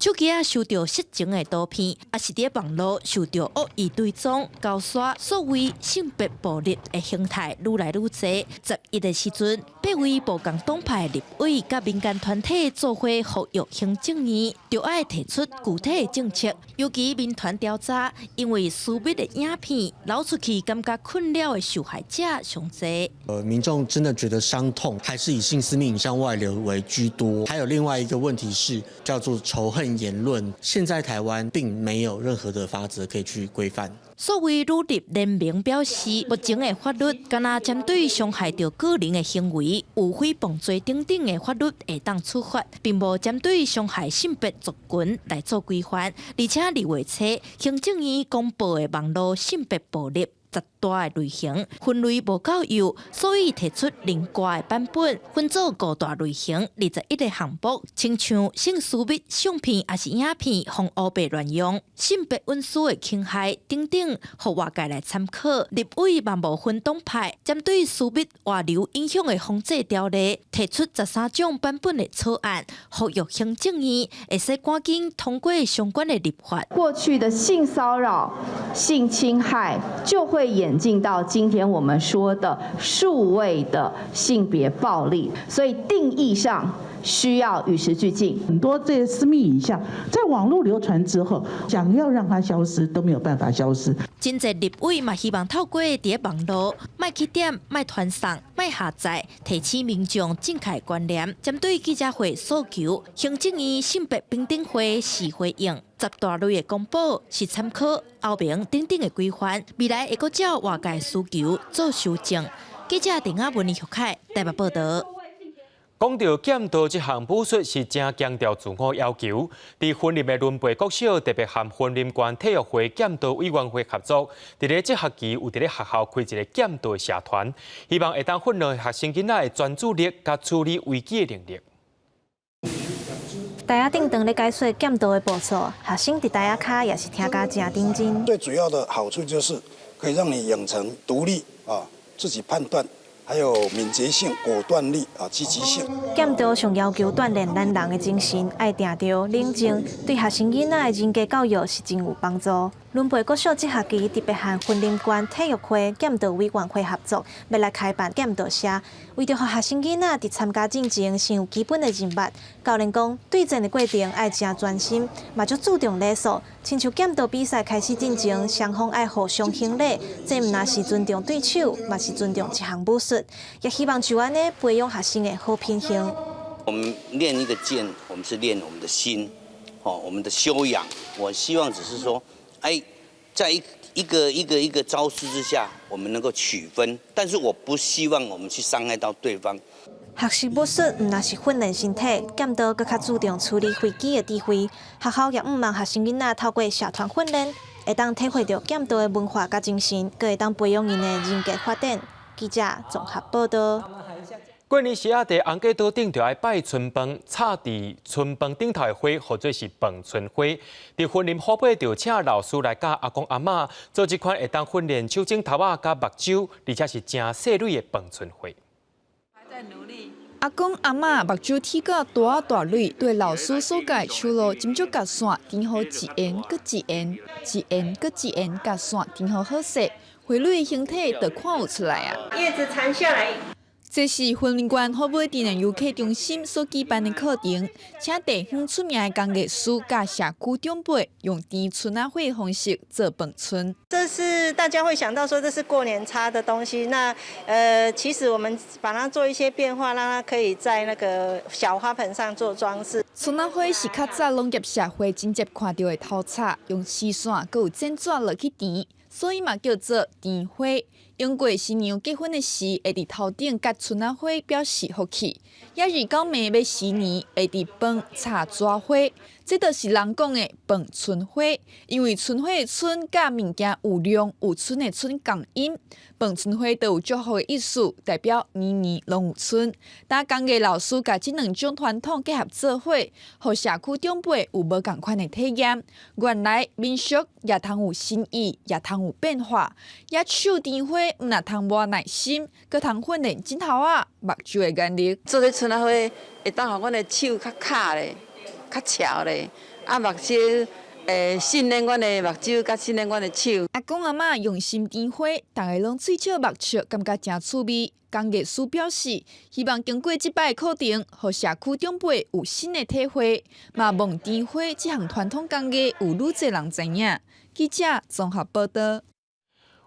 手機仔收著色情的圖片，抑是佇網路受著惡意追蹤、勾刷，所謂性別暴力的形態愈來愈濟。11的時陣，八位無仝黨派立委佮民間團體做伙呼籲行政院，著愛提出具體的政策。尤其民團調查，因為私密的影片流出去，感覺困擾的受害者上濟。民眾真的覺得傷痛，還是以性私密影像外流為居多。還有另外一個問題是叫做仇恨言論，現在台灣並沒有任何的法則可以去規範。所謂女立聯盟表示，目前的法律敢若針對傷害著個人的行為，有誹謗罪等等的法律會當處罰，並無針對傷害性別族群來做規範。而且2月初，行政院公布的網路性別暴力十大的類型分類無夠幼，所以提出另外的版本，分做五大類型，21個項目，親像性私密相片抑是影片，予烏白亂用、性別隱私的侵害等等，予外界來參考。立委嘛無分黨派，針對私密外流影響的防制條例，提出13種版本的草案，呼籲行政院會使趕緊通過相關的立法。過去的性騷擾、性侵害就會演進到今天我們說的數位的性別暴力，所以定義上需要與時俱進。很多這些私密影像在網絡流傳之後，想要讓它消失都沒有辦法消失。真濟立委嘛希望透過佇網路，莫去點、莫傳送、莫下載，提醒民眾正確觀念。針對記者會訴求，行政院性別平等會是回應。十大類的公布是參考歐盟等等的規範，未來會閣照外界需求做修正。記者鄭亞文、李玉凱台北報導。講到劍道這項武術是誠強調自我要求，佇雲林的崙背國小特別和雲林縣體育會劍道委員會合作，佇咧這學期有佇咧學校開一個劍道社團，希望會當訓練學生囡仔的專注力佮處理危機的能力。台仔頂當咧解說劍道的步數，學生佇台仔跤也是聽甲誠認真。最主要的好處就是可以讓你養成獨立啊，自己判斷，還有敏捷性、果斷力啊、積極性。劍道上要求鍛鍊咱人的精神，愛定著冷靜，對學生囡仔的人格教育是真有幫助。崙背國小這學期特別和雲林縣體育會劍道委員會合作，欲來開辦劍道社，為著予學生囡仔佇參加進前先有基本的認捌。教練講，對戰的過程愛誠專心，嘛足注重禮數。親像劍道比賽開始進前，雙方愛互相行禮，這毋但是尊重對手，嘛是尊重這項武術。也希望就按呢培養學生的好品行。我們練一個劍，我們是練我們的心，哦，我們的修養。我希望只是說，哎，在一個一個一個招式之下，我們能夠取分，但是我不希望我們去傷害到對方。學習武術毋但是訓練身體，劍道閣較注重處理危機的智慧。學校也向望學生囡仔透過社團訓練，會當體會著劍道的文化佮精神，閣會當培養𪜶的人格發展。記者綜合報道。過年時仔佇紅果桌頂著愛擺春飯，插佇春飯頂頭的花，號做是飯春花。佇雲林虎尾就請老師來教阿公阿嬤做這款會當訓練手指頭仔佮目睭，而且是誠細蕊的飯春花。阿公阿嬤目睭睇甲大大蕊，對老師所教手路，斟酌共線纏好一緣閣一緣，一緣閣一緣，共線纏好好勢，花蕊形體就看有出來啊。葉子纏下來。這是雲林縣虎尾智能遊客中心所舉辦的課程，請地方出名的工藝師佮社區長輩用纏春仔花的方式做飯春。這是大家會想到說這是過年插的東西，那其實我們把它做一些變化，讓它可以在那個小花盆上做裝飾。春仔花是較早農業社會真濟看著的頭插，用絲線閣有剪紙落去纏，所以嘛叫做纏花。英國新娘結婚的時，會佇頭頂結春仔花表示福氣；也是到暝欲辞年，會佇飯插紙花，這就是人講的飯春花。因為春花的春佮物件有量有春的春仝音，飯春花就有祝福的意思，代表年年攏有春。當工藝老師共這兩種傳統結合做伙，予社區長輩有無仝款的體驗。原來民俗也通有新意，也通有變化。也手纏花，毋但通磨耐心，閣通訓練指頭仔目睭的眼力。做這春仔花會當予阮的手較巧咧，較巧咧，啊目睭會訓練阮的目睭，佮訓練阮的手。阿公阿嬤用心纏花，逐家攏喙笑目笑，感覺誠趣味。工藝師表示，希望經過這擺課程，予社區長輩有新的體會，嘛望纏花這項傳統工藝有愈濟人知影。記者綜合報道。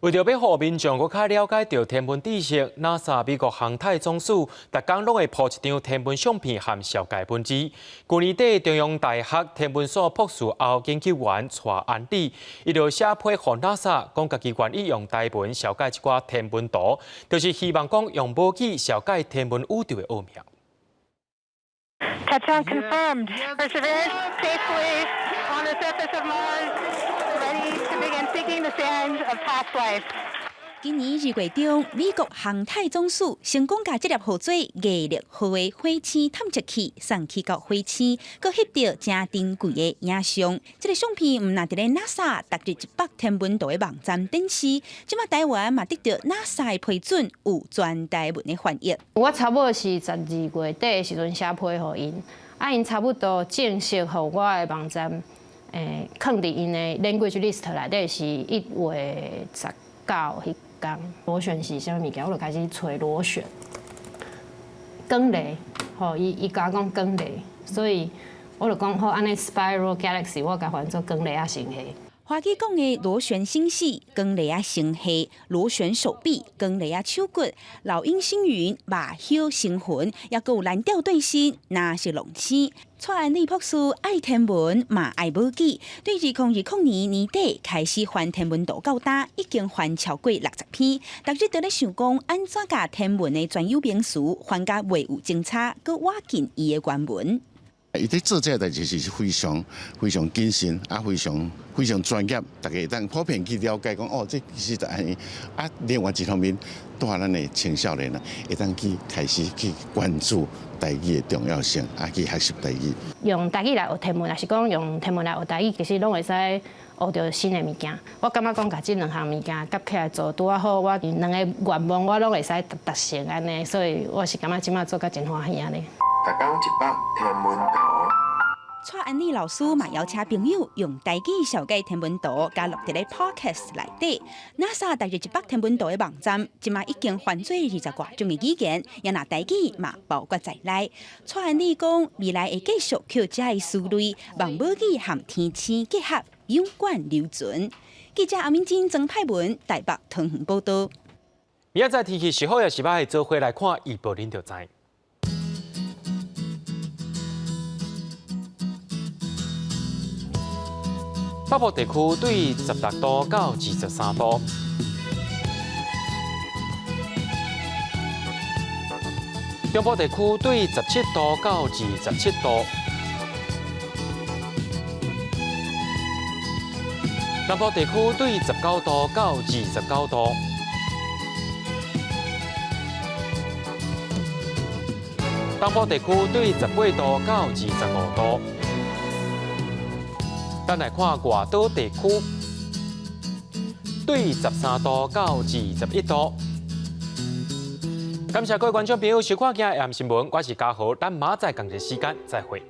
為著欲予民眾閣較了解著天文知識，NASA 美國航太總署逐工攏會鋪一張天文相片和紹介文字。舊年底，中央大學天文所博士後研究員蔡安禮，伊就寫批予 NASA，講家己願意用台文紹介一寡天文圖，就是希望講用母語紹介天文宇宙的奧妙。 Touchdown confirmed. Perseverance safely on the surface of Mars, ready to begin seeking the sands of past life. 今年2月中，美國航太總署成功共這粒號做毅力號的火星探測器送去到火星，閣翕著誠珍貴的影像。這个相片毋但佇咧 NASA 逐日一百天文圖的網站展示，這馬台灣嘛得著 NASA 的批准，有全台文的翻譯。我差不多是12月底的時陣寫批予𪜶，啊，𪜶差不多正式予我的網站，囥佇𪜶的 language list 內底是1月19彼工。螺旋是啥物物件？我就開始揣螺旋。光螺，吼，伊共我講光螺，所以我就講好按呢 spiral galaxy，我共翻做光螺仔星系。華語講的螺旋星系、光螺仔星系、螺旋手臂、光螺仔手骨、老鷹星雲、馬歇星雲，抑閣有藍調對星、藍色龍星。蔡安麗博士愛天文嘛愛母語，對2020年年底開始翻天文圖到今，已經翻超過60篇。逐日都咧想講，按怎共天文的專有名詞翻甲袂有爭差，閣倚近伊的原文。伊佇做這个代誌是非常非常謹慎，啊，非常非常專業，大家會當普遍去了解講，哦，這其實就按呢。啊，另外一方面，帶咱的青少年啊，會當去開始去關注台語的重要性，啊，去學習台語。用台語來學天文，抑是講用天文來學台語，其實攏會使學著新的物件。我感覺講，共這兩項物件夾起來做，拄仔好，我兩个願望我攏會使達成按呢，所以我是感覺這擺做甲真歡喜按呢。逐工一百天文圖。蔡安麗老師嘛邀請朋友用台語紹介天文圖，佮錄佇咧 Podcast 內底。NASA 台日一百天文圖的網站，這馬已經翻做二十外種的語言，也若台語嘛包括在內。蔡安麗講，未來會繼續抾這个思慮，望母語和天星結合，永遠留存。記者阿明金、曾派文台北桃園報道。明仔載天氣是好抑是䆀，做伙來看預報，恁就知。北部地區對16度到23度，中部地區對17度到27度，南部地區對19度到29度，東部地區對18度到25度。咱來看外島地區，對13度到21度。感謝各位觀眾朋友收看今日的新聞，我是嘉豪，咱明仔載仝一時間再會。